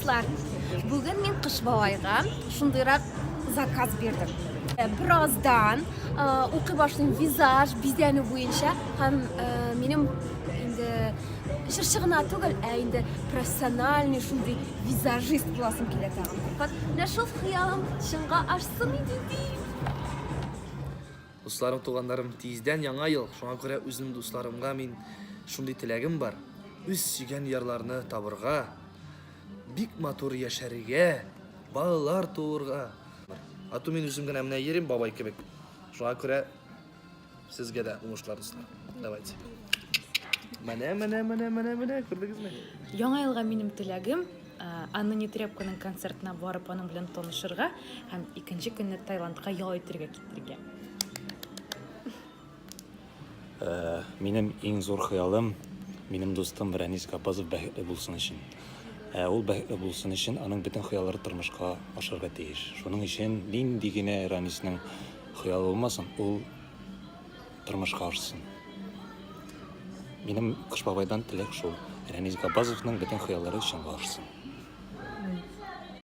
Дуслар, бүген мин Кыш бабайга шундыйрак заказ бирдем. Э, бераздан э, укый башлыйм визаж, бизәнү буенча һәм э, минем инде җырчы гына түгел, ә инде профессиональный шундый визажист буласым килә тагын. Факат менә шул хыялым чынга ашсын иде дим. Дусларым, туганнарым, тиздән Яңа ел, шуңа күрә үземнең дусларымга мин шундый теләгем бар, үз сөйгән ярларны табырга, бик матур яшәргә, балалар туырга. А то мин үзем генә менә йөрим бабай кебек. Шуңа күрә сезгә дә уңышлар, дуслар. Давайте. Менә, менә, менә, менә, менә, күрдегезме? Яңа елга минем теләгем, Анна Нетребконың концертына барып, аның белән танышырга һәм икенче көнне Таиландка ял итәргә китергә. Минем иң зур хыялым, минем дустым Рәнис Габбазов бәхетле булсын өчен. Ә ул бәхетле булсын өчен аның бөтен хыяллары тормышка ашырга тиеш. Шуның өчен нинди генә Рәниснең хыялы булмасын, ул тормышка ашсын. Минем Кыш бабайдан теләк шул, Рәнис Габбазовның бөтен хыяллары чынга ашсын.